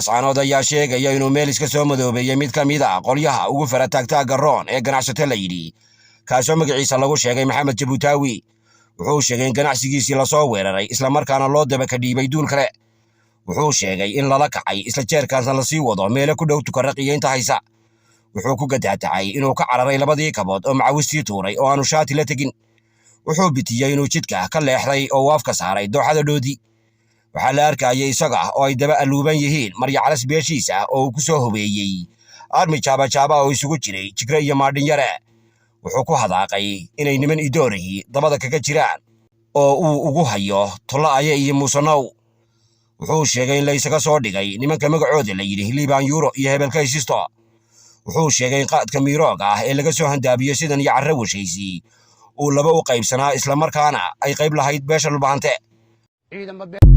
Laascaanood ayaa sheegaya inuu meel iska soo madoobeeyey mid ka mid a qolyaha ugu farataagtaaga roon ee ganacsato la yidhi, kaasoo magaciisa lagu sheegay Maxamed Jabuutaawi. Wuxuu sheegay in ganacsigiisii lasoo weeraray, islamarkaana loo daba ka dhiibay duul kale. Wuxuu sheegay in lala kacay, isla jeerkaasna lasii wado meelo ku dhow Tukaraq iyo inta haysa. Wuxuu ku gadaatacay inuu ka cararay labadii kabood oo macawistii tuuray oo aanu shaati la tegin. Wuxuu bitiyey inuu jidka ka leexday oo waafka saaray dooxada Dhoodi. Waxaa la arkayay isaga oo ay daba alluuban yihiin marya calas beeshiisa oo uu ku soo hobeeyey armi jaabajaaba oo isugu jiray jigre iyo maadhinyare. Wuxuu ku hadaaqay inay niman idoorihi dabada kaga jiraan oo uu ugu hayo Tolla'aye iyo Muusanow. Wuxuu sheegay in la isaga soo dhigay nimanka magacooda la yidhi Liibaan Yuuro iyo Hebelkaysisto. Wuxuu sheegay in qaadka miirooga ah ee laga soo handaabiyo sidan iyo carro washaysi uu laba u qaybsanaa, islamarkaana ay qayb lahayd beesha Dhulbahante. Ciidamo.